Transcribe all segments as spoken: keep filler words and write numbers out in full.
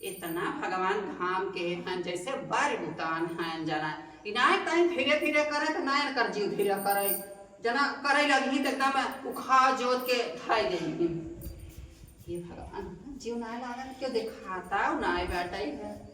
इतना भगवान घाम के हैं, जैसे बड़ बुतान हैं जना। इनाय ताई फिरे फिरे करे त ना इनकर जीव धीरे करे। जना करे लगी त एकदम उखा जोत के धाई देही। हे भगवान, जीव ना लागत, क्यों दिखाता ना बाटे है।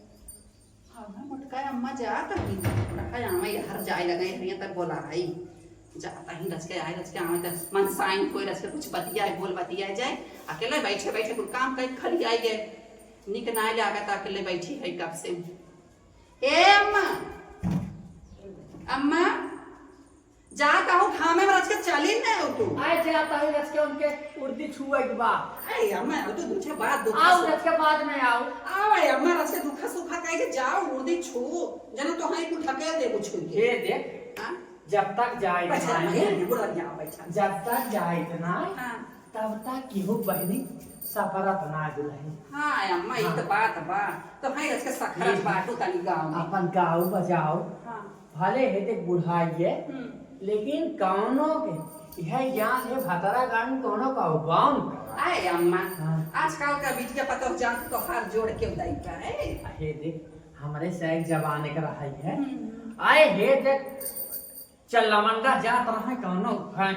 हाँ, मोटका अम्मा जात ही। रखा अम्मा ये हर जाए लगे, हरिया तक बोला आई। जाता ही रच के आए, रच के आवे त मन साइन कोई रच के कुछ बतियाए, बोल बतियाए जाए। अकेले बैठे बैठे कुल काम कर खली आई गए। निक ना लागत अकेले बैठी है कब से। ए अम्मा, अम्मा, जा कहूँ घामे में रच के चली ना हो तू। आए जाता ही रच के उनके उर्दी छुए के बा। अरे अम्मा, अब तो दूसरे बात दुख आओ, सुख। रच के बाद में आओ। आओ, ए अम्मा, रच के दुखा सुखा कह के जाओ, उर्दी छू। जना तो हाई कुल ढकेल दे कुछ के। ये देख, हाँ? जब तक जाए बैठा, इतना है, है, बुढ़ा यहाँ बैठा। जब तक जाए इतना है, हाँ। तब तक केहू बहनी सपरत ना दुलही। हाँ, अम्मा, ये हाँ। तो बात बा। तो हाई रच के सखरत ये बाटू तनी गाँव में। अपन गाँव बजाओ। हाँ। भले है देख बुढ़ाई है, हम्म। लेकिन कौनो के यह ज्ञान है भतरा गान कौनो का उबाउन करा। आए अम्मा, हाँ। आजकल का बिटिया पतोह जान तो हाथ जोड़ के उदाई का है। हे देख, हमरे से एक जमाने का रहा है। हम्म। आए हे देख, चल्लामंडा जात रहे कौनो है।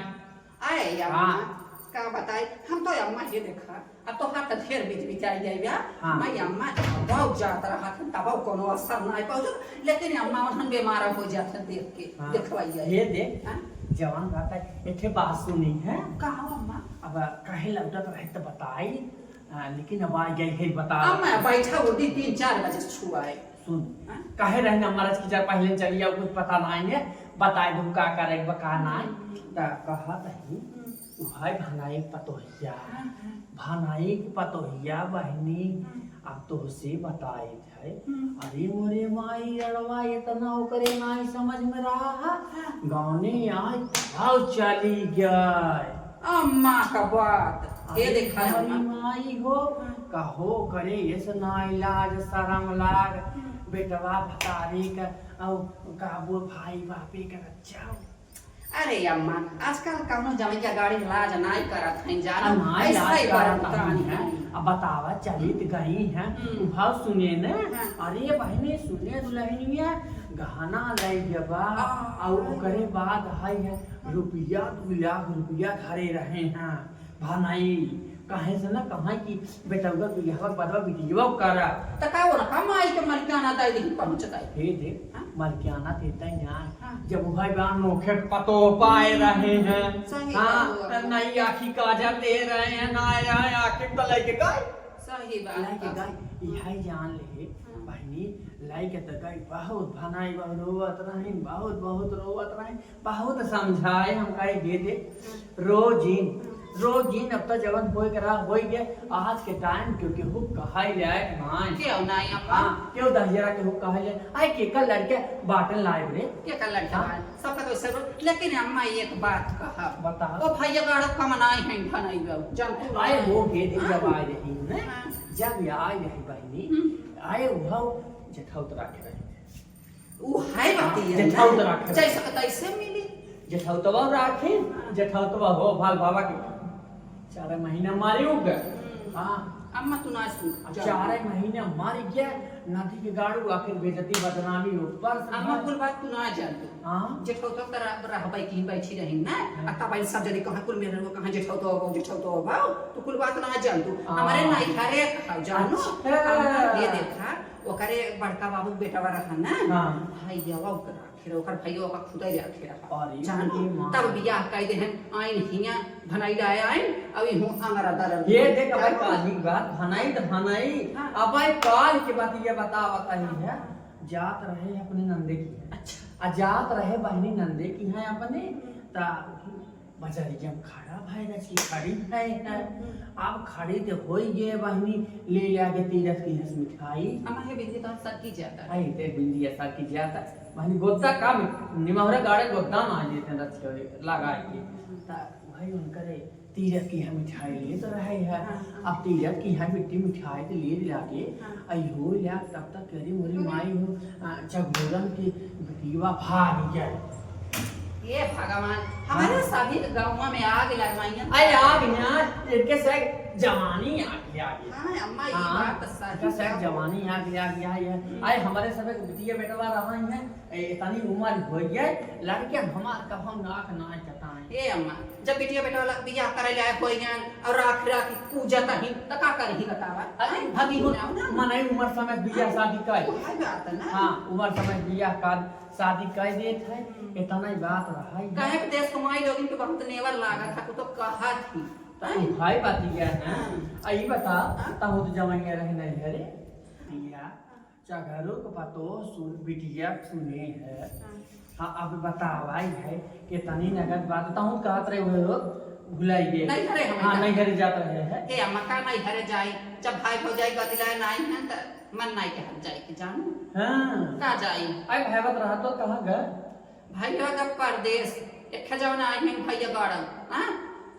आए अम्मा, हाँ। का बताई, हम तो अम्मा ये देखा, अब तो हाथ ढेर बीच बीच आई जाए बा। हाँ। मैं अम्मा बहुत जात रहा था, तब कोनो असर ना पाओ, लेकिन अम्मा उन्हन बीमार हो जात है देख के, हाँ। देखवाई आई। ये देख, हाँ। जवान बात है, एक ठे बात सुनी है। का हो अम्मा? अब काहे लौटत रहे तो बताई, आ, लेकिन अब आ गई है, बता। अब मैं बैठा होती तीन चार बजे से छुआ है। सुन, हाँ? काहे रहने हमारा की जब पहले चली आओ, कुछ पता ना है, बताए दू का करे, का ना है। हम्म। त कहत ही, हम्म। भाई भनाई पतोहिया, हाँ, हाँ। भनाई के पतोहिया बहनी, हाँ। अब तोहसे बताई है। हम्म। अरे मोरे माई अड़वा, इतना ओकरे नाई समझ में रहा है। हाँ। गाने आए, भाव चली गए। अम्मा का बात, ये अरे देखा है हमारी अम्मा। माई हो, हाँ। कहो करे इस ना इलाज शरम लाग, हम्म। बेटवा भतारी का, औ काबू भाई बापे का रक्षा। अरे अम्मा, आजकल कौनो जवैया गाड़ी लाज नाई करत हैं, जानो, आ, नाई ऐसा लाज ही करत बरत नहीं तानी है। हैं। अब बतावा, चलित गई हैं, हम्म। उभाव सुने न। हाँ। अरे बहनी, सुने दुल्हनिया, गहना लई गबा, आ। और ओकरे बाद हाय है, हाँ। रुपया, दू लाख रुपया धरे रहे हैं। भनाई, काहे से ना कहाँ की बेटउआ बियाह बदवा बिटिया करा। त का हो ना, का माई के मलिकाना दे दी पहुँच गए। हे देख, हाँ? मलिकाना देते हैं, हाँ। जब भाई बहन नोखे पतो पाए रहे हैं, सही हाँ, बात है। नई आँखी काजर ले रहे हैं, ना आया है आँखी तो लेके गए। सही बात लेके है। गए, इहाई जान ले, हाँ। बहनी, लेके तो गए, बहुत भनाई, बहुत रोवत रही, बहुत, बहुत रोवत रही। बहुत समझाए हम, कहे, "दे दे, हाँ। रो जिन, हाँ। रो जिन, अब तो जवन होए के रहा, होई गए।" आज के टाइम क्यों केहू कहाई लायक नाय। क्यों नाय अम्मा? हाँ, क्यों दहिजरा केहू कहाई ले? आए, केकर लड़के बाटन लाए रे? केकर लड़के हाँ। बाटन? सबका तो ऐसे रो-, लेकिन अम्मा एक बात कहा। बता। ओ भैया गाड़ो कम नाय है, भनाई बाबू, जानते हो? आए हो गए, हाँ। जब आए रही, हैं? हाँ। जब आए रही बहनी, हम्म। आए उहाव जेठौत राखे रहे। उ है हाँ, बतिया जेठौत ना। राखे। जैसे के तैसे मिली। जेठौतवा राखे, हाँ। जेठौतवा हो भाल बाबा के। चार महीना मारी उग। हम्म। हाँ। अम्मा तू ना सुन। अब जा। चार महीना मारी गया, नदी के गाड़ू आखिर बेइज्जती बदनामी ऊपर से अम्मा है। कुल बात तू ना जान तू। हाँ। जेठौतवा त रह-, रहबै की बैठी रही ना। हाँ। आ तब आई सब जने कहाँ कुल मेरे लोग कहाँ जेठौतवा हो, जेठौतवा हो, तू कुल बात ना जान तू। हाँ। हमारे नैहरे कहा जानो। अच्छा। अम्मा ये देखा, ओकरे बड़का बाबू के बेटवा रहा ना, हाँ। भैयावा ओकर आखिर, ओकर भैया ओकर खुदे आखिर रहा। अरे जानो, ये माँ। तब बियाह कई दे हैं, आइन हियाँ, भनाई लाए आइन, अब इहूँ अंगरा दरन। ये देख, अब काल की बात, भनाई त भनाई, हाँ। अब काल की बात ये बतावत ही है, हाँ। जात रहे अपने नंदे की है। अच्छा। आ जात रहे बहनी नंदे की है अपने, हम्म। ता बजरिया में खड़ा भय रच की खड़ी है, है। हम्म, हम्म। अब खड़ी ते होई गे बहनी, ले ले आके तीरथ की हंस मिठाई। अम्मा हे बिंदी तो सर की जाता। आई ते बिंदिया सर की जाता। बहनी गोद्दा का में, निमहरा गाड़े गोद्दा में आ जेते रच के लगा के। हम्म। ता भाई उनकरे तीरथ की हम मिठाई लिए तो रहे है। हाँ, हाँ। अब तीरथ की हम मिट्टी मिठाई तो लिए ले आके, हाँ। आई हो ले तब तक करी मोरी हम्म। माई हो, आ, जगमोहन की बिटिया भाग गई। हे भगवान, हमारे हाँ। सभी गाँव में आग लगवाइया। अरे आग ना, इनके से जवानी आगे आगे। हाँ, अम्मा, ई हाँ, बात सही एका साथ बा। जवानी आगे आगे आई है। हम्म। आए, हमरे सबे के बिटिया बेटवा रहा है, ए, इतनी उम्र हो गई, लड़के हमार कभो नाक ना कटाए। ए अम्मा, जब बिटिया बेटवा ला बियाह करे लायक हो गए और राख राख पूजत ही, त का करही बतावा? अरे, भगी हो, ना, ना। मनई उम्र समय बियाह शादी कर। वही बात है ना। हाँ, उम्र समय बियाह कर शादी कर देत है, हम्म। इतना ही बात रहा है। काहे के देश के माई लोगन के बहुत नेवर लागत है, कुछ तो कहत ही। तो भाई बात ये है ना। हाँ। आ, ई बता, हाँ? तहु तो जवानिया रहे नहीं है रे। भैया, चघरू के पतोह सुन, बिटिया सुने है। हाँ। हाँ, अब बतावा ही है, कितनी नगद बात, तहु कहत रहे हुए हो, भुलाई गए। नहीं घरे हमें हाँ, जाए। नहीं घरे जात रहे हैं। ए अम्मा, का नहीं घरे जाए? जब भाई भौजाई बदलाए नहीं है, त मन नहीं कहत जाए के जानू। हाँ। का जाई? अरे भाई बात रहा तो कहाँ घर? भैया का परदेस, एक जौन आई है भैया गड़न, हाँ?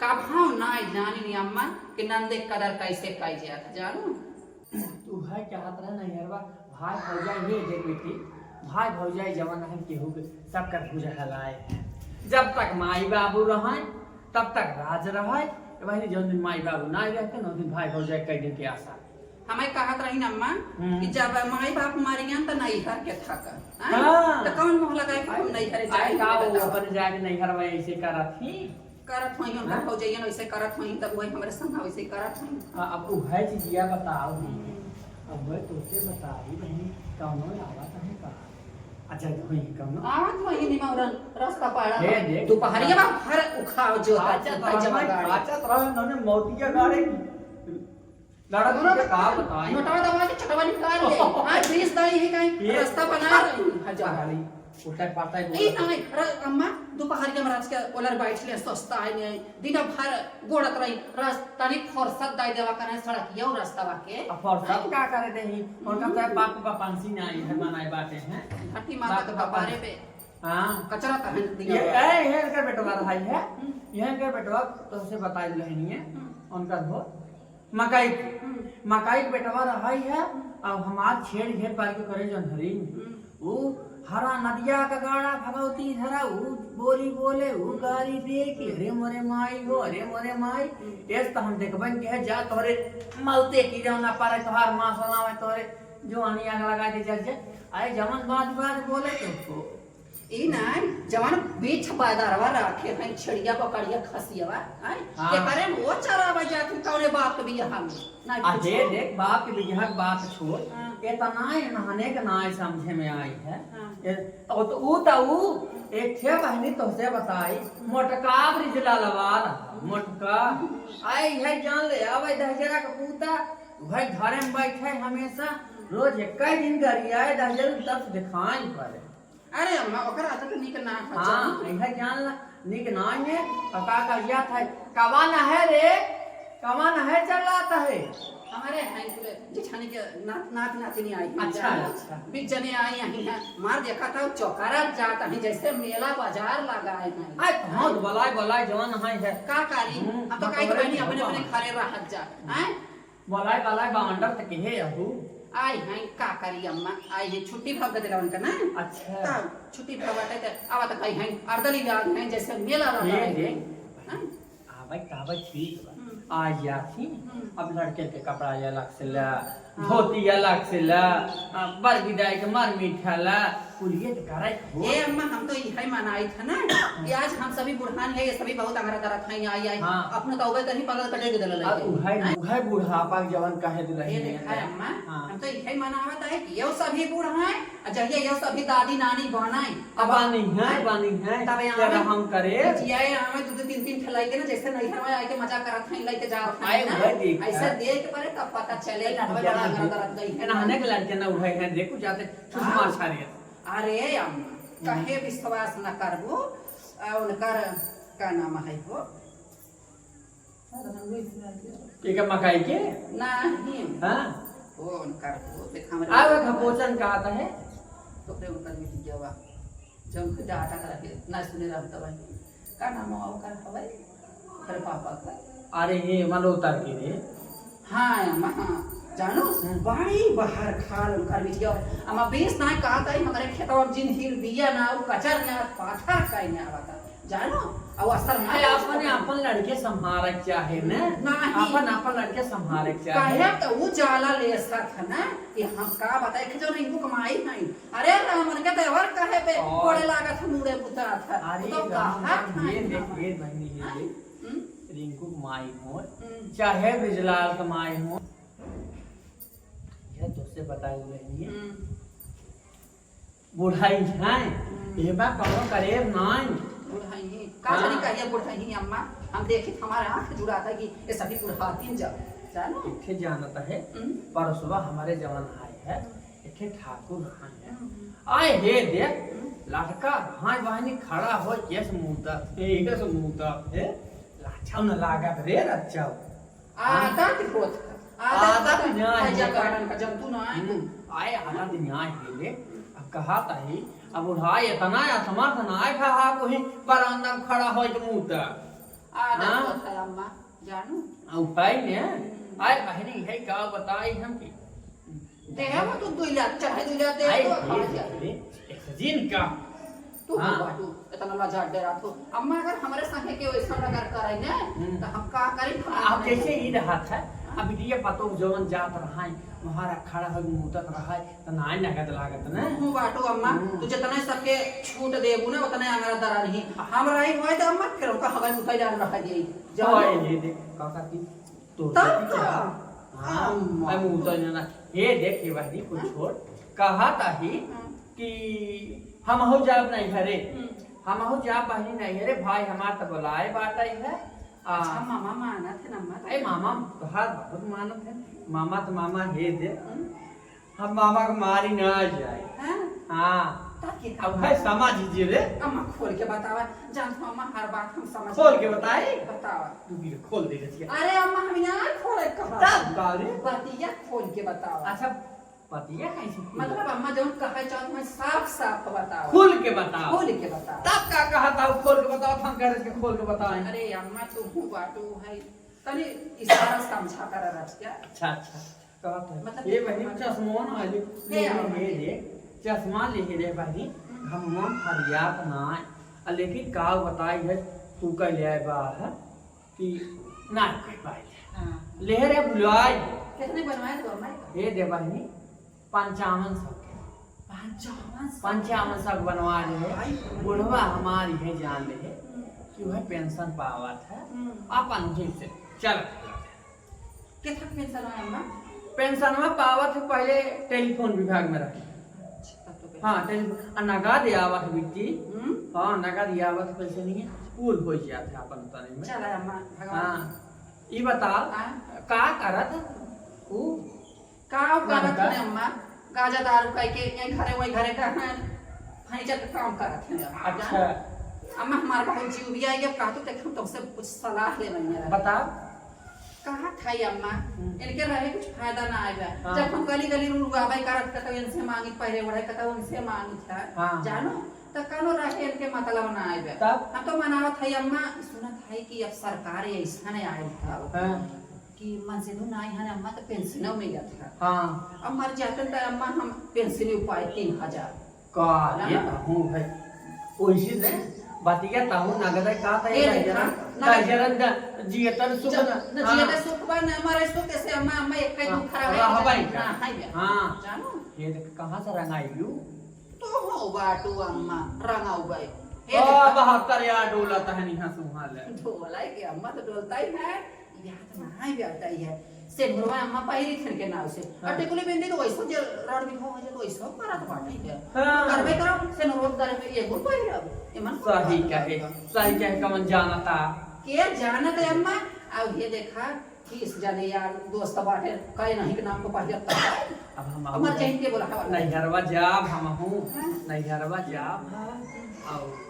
कभाव ना जानी नी अम्मा कि नंदे कदर कैसे कई जात, जानू? तू है क्या हाथ रहे नैहरवा, भाई भौजाई नहीं देख बेटी, भाई भौजाई जवन है केहू के सबका भुजा हलाए। जब तक माई बाबू रहन, तब तक राज रहै। ए बहिनी, जौन दिन माई बाबू नाई रहते, न दिन भाई भौजाई कई दिन के आशा। हमें कहत रही न अम्मा हम्म। कि जब माई बाप मरियन त नैहर के थक, हाँ? हाँ। त कौन मोह लगाए कि हम नैहरे अरे जाए, का वो बताओ? अपन जाके नैहर में ऐसे करत ही? करत होई, उनकर हाँ? भौजैयन वैसे करत होई, तब वही हमरे संग वैसे करत होई। हाँ, अब उहे चीजिया बताओ। हम्म। अब वह तोके बताई बहिनी, कौनो आवत है का? अच्छा, वही कौनो? आवत वही निमौरन, रास्ता पाड़ा। हे, देख। दोपहरिया में भर उखाव जो अच्छा, होता है, तो जमा हमें गाड़ी। अच्छा, तो हमें नौने मौतिया गाड़ी। लड़ा दूर के का बताई? नोटवा दबा के चटवा निकाल ले। हाँ, बीस दाई है कहीं, ये रास्ता बना रही है, जा। पहाड़ी, उठे पड़ता है, ए, बोलता। नहीं, र-, अम्मा, दोपहरिया में रात के ओलर बैठ ले, सस्ता है नहीं, दिन भर गोड़त रही, रस-, तनी फुर्सत दाई देवा कने सड़किया और रास्ता बाके। अब फुर्सत का करे देही? उनका तो बाप के पापांसी ना आई है, मनाए बाटे हैं। घटी माता बाप के के कपारे पापांसी। पे हाँ। कचरा तो है, ये, दिया। ए, ये इनका बेटवा रहा है। हम्म। ये इनका बेटवा तो उसे बताई रहनी है। हम्म। उनका हो मकई के, हम्म। मकई के बेटवा रहा है। हम्म। अब हमार छेड़ घेर पार के करे जौन हरी। हम्म। ऊ हरा नदिया का गाड़ा भगवती धरा, ऊ बोली बोले, ऊ गारी दे कि "अरे मोरे माई हो, अरे मोरे माई।" हम्म। एस त हम देखबन के है, जा तोहरे मलते की जौन ना पारे, तोहार माँ सलावे, तोहरे जो आनी आग लगा दे, जा, जा। आए जवन बात बात बोले तो को। ई ना, जवन बीच पैदारवा रखे हैं, छेड़िया, बकरिया, खसियवा, हैं? हाँ। के करे वो चरावा जात, कौने बाप के बियाह में? ना आ, कुछ। दे, देख, बाप के बिजहक बात छोड़। हाँ। एतना एनहने के नाय समझे में आई है। हाँ। ए, ओ तो ऊ त ऊ, एक ठे बहिनी तोहसे बताई, मोटका ब्रिज लालवार, मोटका। आई है जान ले, आवे दहजरा के पूता, वह घरे में बैठे हमेशा, रोज एक दिन गरियाए दहजर तब दिखाई पड़े। अरे अम्मा, ओकर आदत नीक ना है, हाँ, जानू। इहे जान ला, नीक ना है, और का कहिया था, कवन है रे, कवन है चलात है? हमारे हैं पूरे जेठानी के नात, नात नातिनी आई है, अच्छा, जानू। अच्छा। बीस जने आई यहीं है, मार देखा था, चौकारा जात है, जैसे मेला बाजार लगा है। अरे, बहुत बलाई, बलाई जवान है, है। का करी? हम्म, हम तो कही तो बकरे बहनी अपने, अपने बकरे। घरे रहत जा, हैं? बलाई, बलाई, बांडर त केहे अहू? आई हैं, का करी अम्मा, आई हैं, छुट्टी भग गए उनका ना। अच्छा। तब छुट्टी भग बाटे त आवा त कही हैं, अर्दली लाग हैं, जैसे मेला लगा ये है। देख। हाँ? आवे त आवे ठीक बा। हम्म। आ जाती, हम्म। अब लड़के के कपड़ा अलग से ला, हाँ। धोती अलग से ला, आ, बर विदाई के मर मीठा ला, कुलियत करे हो। ए अम्मा, हम तो इहे मनाइत है ना कि आज हम सभी बुढ़ान है, ये सभी बहुत अंगरा करत हैं, आई, आई। हाँ। अपनो तो उबे कहीं पगल कटे के दला अब लगे। उहे, हाँ? उहे बुढ़ापा के जवन कहे दुलहिन ये है। देखा है अम्मा, हाँ। हम तो इहे मनावत है कि यो सभी बुढ़ाए, आ जहिया यो सभी दादी नानी बनाए, अब बानी है, बानी है, तब यहाँ तेरा में हम करे। जिया यहाँ में दो, दो, तीन, तीन ठे लइके ना, जैसे नैहर में आके मजा करत हैं, लइके जात हैं आए ना। उहे देख ऐसे है। देख परे तब पता चले कि हमें बड़ा अंगरा करत गई है। नहाने के लड़के ना उहे हैं, देखो जाते, हाँ। मार छा रही है। अरे अम्मा, हम्म। कहे विश्वास न करबो, आ, उनकर का नाम है वो? के का मकई के? नहीं। हाँ? वो उनकर वो देख हमरा आ, वो खपोचन का आता है? तो फिर उनकर मिट गया हुआ। जब उनके डाटा करा के ना सुने रहता भाई। का नाम है ओकर हवे? ओकर पापा का? अरे, ये मलोतर के रे। हाँ, अम्मा, हाँ। जानू, हम्म। बड़ी बहर खाल उनकर बिटिया। अम्मा, बीस ना कहत है, हमरे खेतवा में जिन हिल बिया ना, उ कचर ना, पाथर का ना आवता। जानो, अब असर ना अरे, हो अपन, सके। अपन लड़के संभारे के चाहे न। नहीं। अपन, अपन लड़के संभारे के चाहे। कहे तो उ जाला ले सकत है ना कि हम का बताए, कि जो रिंकू कमाई नहीं। अरे, रामन के देवर कहे पे और कोड़े लागत है, मुड़े बुतात है। अरे, तो राम, कहा राम, था ये ना। देख, ये बहनी, ये हाँ? देख। हम्म? रिंकू कमाई हो, हम्म। चाहे ब्रिजलाल कमाई हो, यह तुझसे बताई बहनी। हम्म। बुढ़ाई है, हम्म। एमा कौनो करेब नाई। बुढ़ाई है। का जानी हाँ। कहिया बुढ़ाई है अम्मा? हम देखी त हमार आँख जुड़ात है कि ये सभी बुढ़ातीन जा, जानो? एके जानत है, हम्म। परसवा हमरे जवन आए है, हम्म। एके ठाकुर रहन है। हम्म। आए हे देख, हम्म। लड़का रहन बहनी खड़ा हो, केस मुँहता, एके से मुँहता, हे, लाछा न लागत रे रच्चा। हाँ। आदत होत है। आदत आदत होत है। न्याय है होत है। जगाड़न का जंतु ना आए हम्म, तो। आए आदत न्याय है ले। अब कहा ताही, अब बुढ़ाई इतना असमर्थ ना आए खा, कोई बरामदा में खड़ा होई तो मुँहता। आदत हाँ? होत है अम्मा, जानू। आ उपाय ने? हम्म। आए बहनी है का बताई हम की? देहे वो तू दुई लाख, चाहे दुई लाख दे आई, तो ये खा जा। देख ले, एक सजीन का। तू हाँ। बाटू, इतना लजा डरात हो। अम्मा अगर हमरे संगे के वैसा अगर करे ने, हम्म। तो हम का करी? आप जैसे ही रहत है, हाँ। अब ये पतोह जवन जात रहा है, वहाँ खड़ा हो मुँहता रहा है, तो नाय नगद लागत ना। तू बाटू अम्मा, हम्म। तू जितने सबके छूट देबू ना, उतने अंगरा दरा नहीं। हम रही हुआ तो अम्मा, फिर उनका हवाई उतार डाल रहा है। जाओ। ओए, ये देख, काका की तो तब देखी का? का? हाँ, अम्मा। अरे मुँह तो ना, ये देख, ये बहनी कुछ हाँ? छोड़। कहा ताही हाँ। कि हमहू जाब नहीं घरे। हम्म। हमहू जाब बहनी नहीं घरे, भाई हमार तो बुलाए बाटा ही है। आ, अच्छा, मामा मानत है ना, अम्मा तो अरे मामा, तोहार बहुत मानत है। मामा तो मामा हे दे। हम्म। हम मामा के मारी ना जाए। हाँ? हाँ। तब के अब था? भाई समझ लीजिए रे। अम्मा खोल के बतावा, जान तो अम्मा हर बात हम समझ खोल के लेंगे। बताई? बतावा। तू भी खोल दे रचिया। अरे अम्मा हम यहाँ खोले कहा? तब का रे? बतिया खोल के बतावा। अच्छा, बतिया कैसे खोल? मतलब अम्मा जौन कहे चाहत मैं साफ साफ बतावा। खोल के बतावा। खोल के बतावा। तब का कहा था खोल के बतावा, हम कह रहे थे खोल के बताएं। अरे अम्मा तू हूँ बाटू है, तनी इशारा समझा कर रचिया। अच्छा, अच्छा। कहत है, मतलब ए कि बहिनी, हम चश्मवा ना आइले, ले ले आओ, ले, ले, ले। चश्मा ले ले बहिनी, हम्म। हम मन फरियात ना आए। आ लेकिन का बताई है, तू कह ले आए बा है कि ना कह पाए। हाँ। ले रे बुलाई। कितने बनवाए तो बनवाए? ए दे बहिनी, पंचावन सौ के। पंचावन सौ? पंचावन सौ के बनवा ले। आई, बुढ़वा हमारी है जान ले है हम्म। कि वह पेंशन पावत है, हम्म। अपन उठे से चलत है। केतना पेंशन आया अम्मा? पेंशनवा पावत है, पहले टेलीफोन विभाग में रहे। अच्छा, तब तो पेंशन हाँ, टेलीफोन, आ नगद आवत बिट्टी। हम्म। हाँ, नगद आवत पैसे नहीं है, पूर हो जात है अपन तने में। चला अम्मा, भगवान। हाँ, ई बताओ, हाँ। का करत ऊ? का करत है अम्मा? गांजा दारू कह के यहीं घरे वहीं घरे का है, फर्नीचर का काम करत है अम्मा। अच्छा। अम्मा हमार बहुत जीव भी आई, अब कहतू देख हम तुमसे कुछ सलाह ले रही है। बताओ। कहा था ये अम्मा, हम्म। इनके रहे कुछ फायदा ना आएगा। हाँ। जब हम गली गली रुआबे करत, कतौ इनसे मांगी, पहले ओढ़े, कतौ उनसे मांगी था। हाँ। जानो, तो कानो रहे इनके मतलब ना आएगा। तब? हम तो मनावत है अम्मा, सुनत है कि अब सरकार ऐसा नहीं आयल था हाँ। कि मनसेधु ना आई है अम्मा, तो पेंशनो मिलत है। हाँ। अब मर जाते तो अम्मा हम पेंशन उपाय तीन हजार। का ना? ये कहूँ है। ओइसे ने बतिया ताहू नगद का ता ए ये देखा, जरा, ना का जरा न जियतन सुख ज-, न, न हाँ। जियतन सुख बा, न मरे सुख, ऐसे अम्मा, अम्मा एक कई हाँ, दुख खराब है, रहबाई ना का। है बे। हाँ। जानो? ये देख, कहाँ से रंगाई यू? तो हो बाटू अम्मा, रंगाऊ बाई। ए आ, देखा। बहत्तर यार डोला तहनी हाँ सुहाले। डोला है कि अम्मा तो डोलता ही है। याद ना है, याद आई है। सेनुरवा अम्मा पहिरी थन के नाव से। हाँ। और टेकुली बेंदी तो वैसो जे रड़ भी हो जे तो वैसो करत बाटे है। हाँ। करबे करो, सेनुरवा करबे ये गुण पहिरब। ये मन सही कहे, सही कहे, कमन जानता। के जानत है अम्मा? अब ये देखा, किस जाने यार दोस्त बाटे, कहे नहीं के नाम को पहिरत। अब हम हमार आऊ जहिन के बोला हवा। नैहरवा जाब हम हूँ, हाँ। नैहरवा जाब। हाँ। अब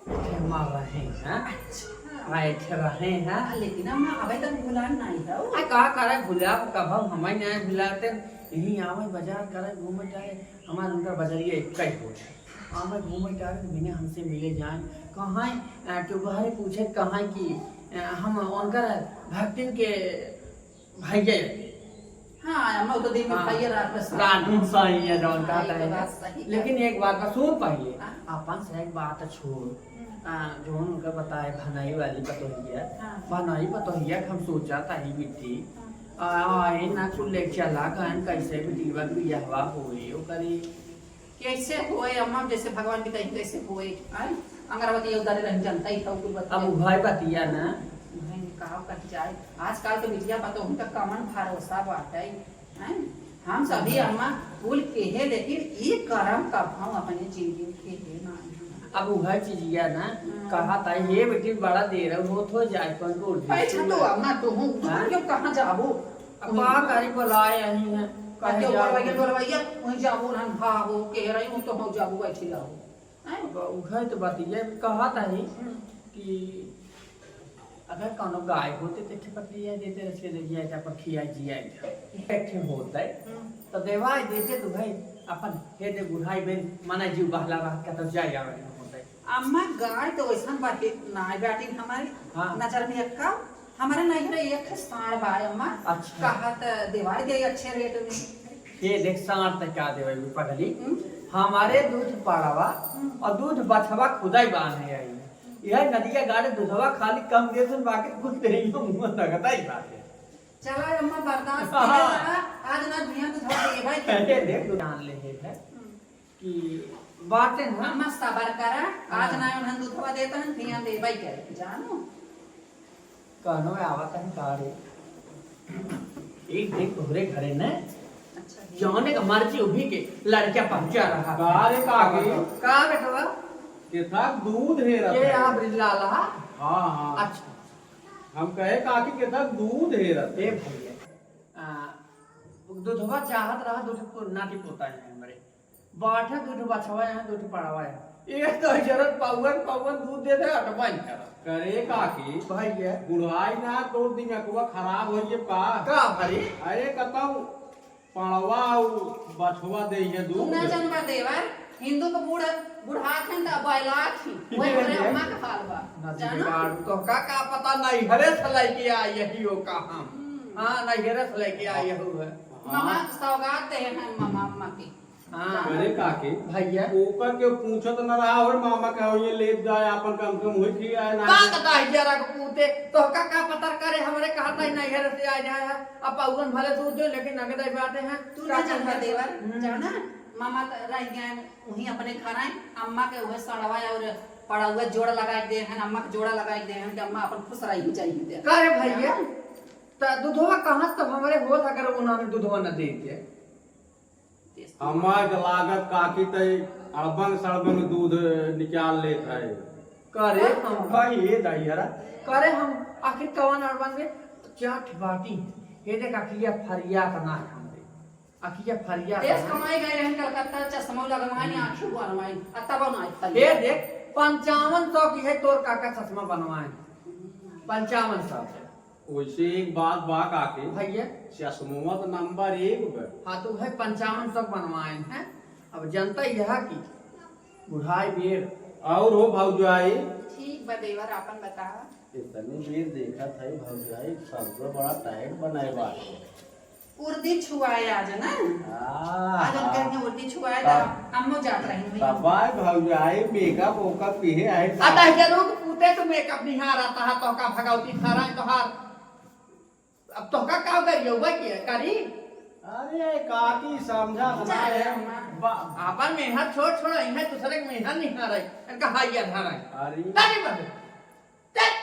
हमार रहे हैं। अच्छा। हाँ, एक रहे हैं। आ, लेकिन अम्मा, अबे तक भुलान नहीं है। आ, का करे भुला, कब हम हमें नहीं भुलाते, यहीं आवे, बाजार करे, घूमे जाए, हमार उनका बजरिया एक ही हो जाए। आवे, घूमे जाए, तो बिना हमसे मिले जाए। कहाँ, आ, केहू बाहरे पूछे, कहाँ कि, आ, हम उनकर भक्तिन के भैया। हाँ, हम तो दिन में हाँ। खाइए, रात में सही। रात में सही है, जौन हाँ, कहता ये तो है। बात सही है। लेकिन एक बात का सुन पहले, हाँ। अपन से एक बात छोड़। हम्म। हाँ, जौन उनका बताए भनाई वाली पतोहिया, हाँ। भनाई पतोहिया के हम सोचा ताही बिट्टी। हाँ। आ, आए ना कुल ले चला गन, कैसे बिटिया के बियाहवा होए, ओकरे कैसे होए अम्मा, जैसे भगवान बताई कैसे होए, आए? अंगरबती उधर रह जनता ही था, कुल बतिया। अब उहै बतिया ना। उहै का कह जाए, आजकल के बिटिया पतोहू का कमन भरोसा बाटे, हैं? हम सभी अम्मा कुल केहे, लेकिन ई करम कब हम अपने जिंदगी में केहे ना। अब उहै चीजिया ना, हाँ। कहा था, "हे बेटी, बड़ा देर होत हो जाए, कौन रोड भाई, दे?" छा तो अम्मा, तो हूँ, तू हाँ? क्यों कहाँ जाबो? अब का करी, बोलाए यहीं है, अब कहे क्यों जाओ? बोलवैया, डोलवैया, वहीं जाबो, हम भागो, कह रही हूँ, तो हम जाबो, बैठी रहो। हैं? अब उहै तो बतिया कहा था ही हम्म। कि अगर कौनो गाय होते तो एक ठे पकड़ी है देते रहे, ले जाए था, पर खिया जिया था। एक ठे होता है, हम्म। तो देवाई देते तो भाई अपन हे दे बुढ़ाई बेन मना जीव बहला रहत का तब जाए आवे के होता है। अम्मा गाय तो वैसन बाटे ना बाटी हमारी हाँ। नजर में एक्का, हमारे नहीं रही एक ठे साँड़ बा अम्मा, अच्छा। कहा त देवाई दे अच्छे रेट में। ये देख साँड़ त क्या देवे भी पगली, हम्म। हमारे दूध पाड़ावा हम्म। और दूध बछवा खुदाई बांधे आई। यह नदिया गाड़े दुधवा खाली कम दे सुन, बाकी कुल देहियो मुंह लगता ही बात है। चला अम्मा, बर्दाश्त हाँ। कीजिए जरा, आज ना धिया दुधवा देबे के। अरे देख, जान ले है हम्म। कि बातें ना। अम्मा सबर करा, आज हाँ। ना उन्हन दुधवा देता है, धिया देबे के, जानो। कहनो में आवत है का रे? एक दिन तोहरे घरे ने अच्छा, जौने का मर्जी उभी के लड़का पहुंचा रहा। का रे काकी? का बेटवा? केथा दूध हेरत ये है। आप लाला? हाँ, हाँ। अच्छा। हम कहे काकी केथा दूध हेरत ए है। भैया, आ, दूधवा चाहत रहा, दूध को नाती पोता है हमरे। बाटे दूध बछवा है, दूध पड़वा है। एक तो जरत पौवन, पौवन दूध दे दे, अटवाई कर। करे काकी, भैया। बुढ़ाई ना तोर दिमागवा खराब होइए का? का भरी? अरे कतौ पड़वा अउ बछवा दे ये तू दूध। ना जानबा देवर, हिंदू के बूढ़, बुढ़ात हैं त बैलात ही। वही ये हमरे ये। अम्मा के हाल बा। ना जानो? बिगाड़ू, तो का, का पता नैहरे से लेके आई यही हो का हम। हम्म। हाँ, नैहरे से लेके आई हो है। मामा हाँ। सौगात दे हैं मामा अम्मा के। हाँ। अरे काकी, भैया। ओकर के पूछत न रहा हो, मामा का हो ये लेत जाए, आपन कम से कम होई खियाए ना। का पता है जरा के पूते, तोहका का पता करे, हमरे कहत है नैहर से आ जाए है, अब पौवन भले दूध दे, लेकिन नगद आई बाटे हैं। तू ना जानबा देवर, हम्म। जाना, मामा त रह गए वहीं अपने घर आए, अम्मा के वह सड़वा और पड़ा हुआ जोड़ा लगा के दे हैं, अम्मा के जोड़ा लगा के दे हैं, कि अम्मा अपन खुश रही जाइए। का रे भैया, जाना? त दूधवा कहाँ से तब हमरे होत, अगर उन्होंने दूधवा न दे के? हमार के लागत काकी तई अड़बंग सड़बंग दूध निकाल लेत है। करे हम भाई ये दाई हरा, करे हम आखिर कवन अड़बंग में चाट बाटी। हे देख अखिया फरिया त ना हमरे। अखिया फरिया देश त ना। कमाई गए रहन कलकत्ता, चश्मा लगवाई, आँखी बनवाई, आ तब ना आई फरिया। हे देख, पंचावन सौ की है तोर काका चश्मा बनवाए। पंचावन सौ। वैसे एक बात बा काकी। भैया। चश्मवा त नंबर एक बा। हाँ, तो वह पंचावन सौ बनवाए हैं। अब जनता यह कि बुढ़ाई बेर। और हो भौजाई? ठीक बा देवर, आपन बतावा। इतनी बेर देखत है भौजाई, सबको बड़ा टाइट बनाए बाटे। उर्दी छुआए आज ना। हाँ, आज हम हाँ। कहेंगे उर्दी छुआए तब, तो अम्मो जात रही हुई। तब आए भौजाई, मेकअप ओकअप किहे आए आ, तब। तहजरो के पूते तो मेकअप निहार आता है, तो का भगवती थारा है तोहार। अब तोहका का करियो, वह के करी? अरे, काकी समझा जा ना रे है। अम्मा। बा-, आपन मेहर छोड़, छोड़, इन्हें दूसरे के मेहर निहार है। इनका हाइया धर है। अरे। ताली बंद। चल।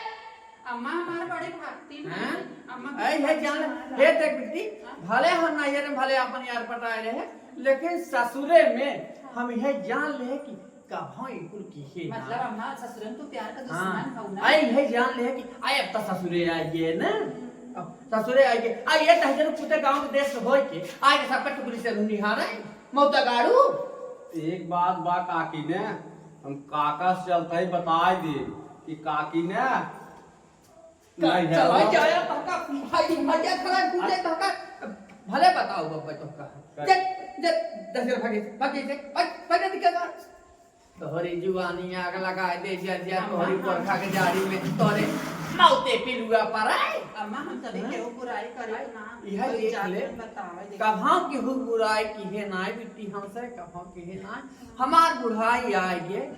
अम्मा हमार बड़ी भक्ति में हाँ? है। अम्मा ऐ है जान, हे देख बिट्टी, हाँ? भले हम नैहर में भले अपन यार पटाए रहे, लेकिन ससुरे में हाँ। हम यह जान ले कि कभो ई कुल किहे ना। मतलब अम्मा ससुरे में तू प्यार का हाँ। दुश्मन हौ ना? ऐ है जान ले कि आए अब तो ससुरे आए गए ना। हम्म। अब ससुरे आए गए। आ ये तहजर पूते गाँव के देश से होए के, आए के सबका टुकड़ी से निहारे, मौता गाड़ू। एक बात बा काकी ने, हम काका से चलते ही बताए दे कि काकी ने का-, नहीं है चला वो। जाया तोहका, भाई, भैया खड़ा है, पूछे हाँ। तोहका, भले बताओ बब्बा तोहका। का-, जे, जे, दस जन भागे, भागे से, भाग, भागे दिखेगा। तोहरी जुबानी आग लगा दे, जर, जर, अम्मा, तोहरी हम बरखा के जाड़ी में, तोहरे मौते पिलुआ पर आए। अम्मा, हम कभी हाँ? केहू बुराई करे ना, यह कोई देख जात ले, में बतावे, देख। कभाव केहू बुराई किहे नाय बिट्टी हमसे, कभाव किहे नाय। हमार बुढ़ाई आए गे,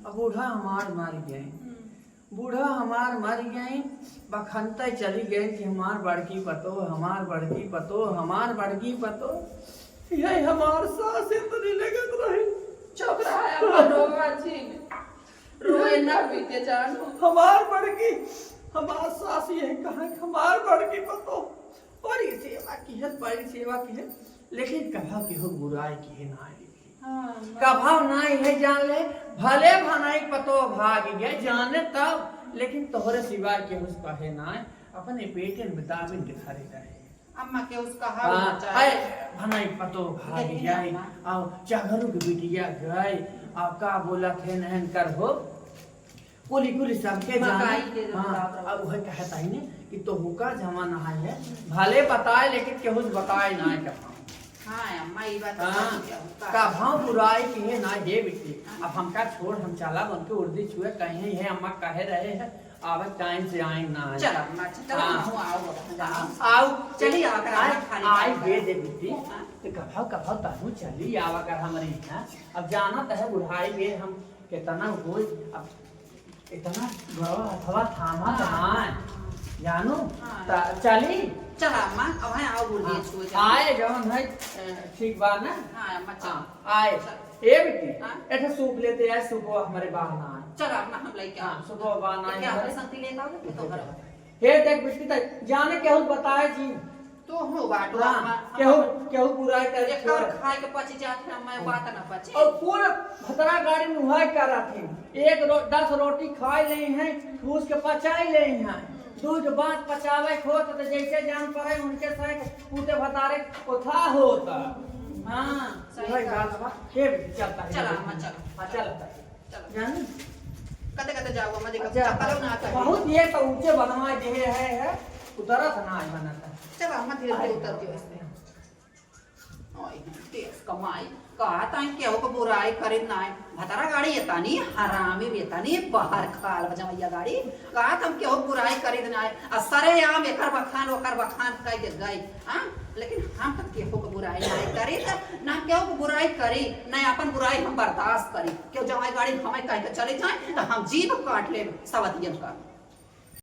अब बूढ़ा हमार मर गए, हम्म। बूढ़ा हमार मर गए, बखनते चली गए कि हमार बड़की पतोह, हमार बड़की पतोह, हमार बड़की पतोह। यही हमार सास इतनी लगत रही। चुप रहा, अब रोवा जिन, रोए ना बीते जानो। हमार बड़की, हमार सास यही कहा कि हमार बड़की पतोह बड़ी सेवा किहे, बड़ी सेवा किहे, लेकिन कभा केहू बुराई किहे नाहीं। हाँ, कभा नाहीं है जान ले, भले भनई पतोह भाग गए जाने तब, लेकिन तोहरे सिवाय केहू से कहे नाहीं, अपने पेटे में दाबिन के धरे रहे। अम्मा के उसका हाल हाँ, मचा है। अरे, भनई पतोह भाग देखी गए, अम्मा। और चघरू के बिटिया गए, और का बोलत है नहन कर हो, कुली कुली सबके जाने। मकाई के हाँ, बता दो। अब वह कहत है ने कि तोहका जमाना है, भले बताए लेकिन केहू से बताए ना कहा। हाँ, अम्मा, ई बात तो हाँ, सच है, का कहा। भाव बुराई किहे ना हे बिट्टी। हाँ। अब हमका छोड़, हम चला बन के उर्दी छुए कहे है, अम्मा कहे रहे है, आवे टाइम से आए ना है। चला, अम्मा, चला, हाँ। हम आओ, अब हम हाँ, जाओ। आओ। चली, आकर आए, आना खाली आए, खाली। दे दे बिट्टी। हाँ। तो कभा, कभा तहू चली आवा कर हमरे यहाँ। अब जाना तो है बुढ़ाई में हम कितना होई, अब इतना गवा हथवा थामा हाँ। तमाए, जानू, हाँ। त चली? चला अम्मा, अब है आओ बोल दिए हाँ, छुए जाओ। आए जवन है, अ, ठीक बा ना? हाँ, अम्मा, चल। हाँ, आए। चल। ए बेटी, हाँ? एठे सूप लेते आए, सूपो हमरे बहाना है। चला अम्मा, हम लेके हाँ, आओ। सूपो बहाना तो है क्या हमरे। हमरे संगती लेके आओगे कि तो घर? हे देख बेटी, त जाने केहू बताए जी। तो हो बाटो हाँ, अम्मा, केहू, अम्मा। केहू बुराई करे एकर छोड़। खाए के पच जात है, अम्मा, हाँ। बात ना पचे। और कुल भतरा गाड़ी नुहाई करत है। एक रो-, दस रोटी खाए ले हैं, ठूस के पचाई ले हैं। दूध भात पचावे के होत तो जैसे जान पड़े उनके साथ पूते भतारे कोथा होता। हाँ, सही वही कहा। बात बा। हे बेटी, चलता है। चला, अम्मा, चला। हाँ, चलता है। चलो। जानी? कते कते जाओ, अम्मा, देखो, अच्छा, चप्पलो ना चाहिए। बहुत ये तो ऊंचे बनवा जे है, है, उतरत ना है बनता। चलो, अम्मा, धीरे धीरे अरे। उतर दियो इसमें। ओए, तेज कमाई। कहा ताई केहू को बुराई करित ना है। भतरा गाड़ी ये तानी हरामी भी तानी बाहर खाल बजवैया गाड़ी। कहा तुम केहू बुराई करित ना है। आ सरेआम एकर बखान ओकर बखान कह के गई। हाँ? लेकिन हम तो केहू को बुराई ना करित, ना केहू को बुराई करी, ना अपन बुराई हम बर्दाश्त करी। केहू जवाई गाड़ी हमें कह के चले जाए, तो हम जीभ काट लेब सवतियन का।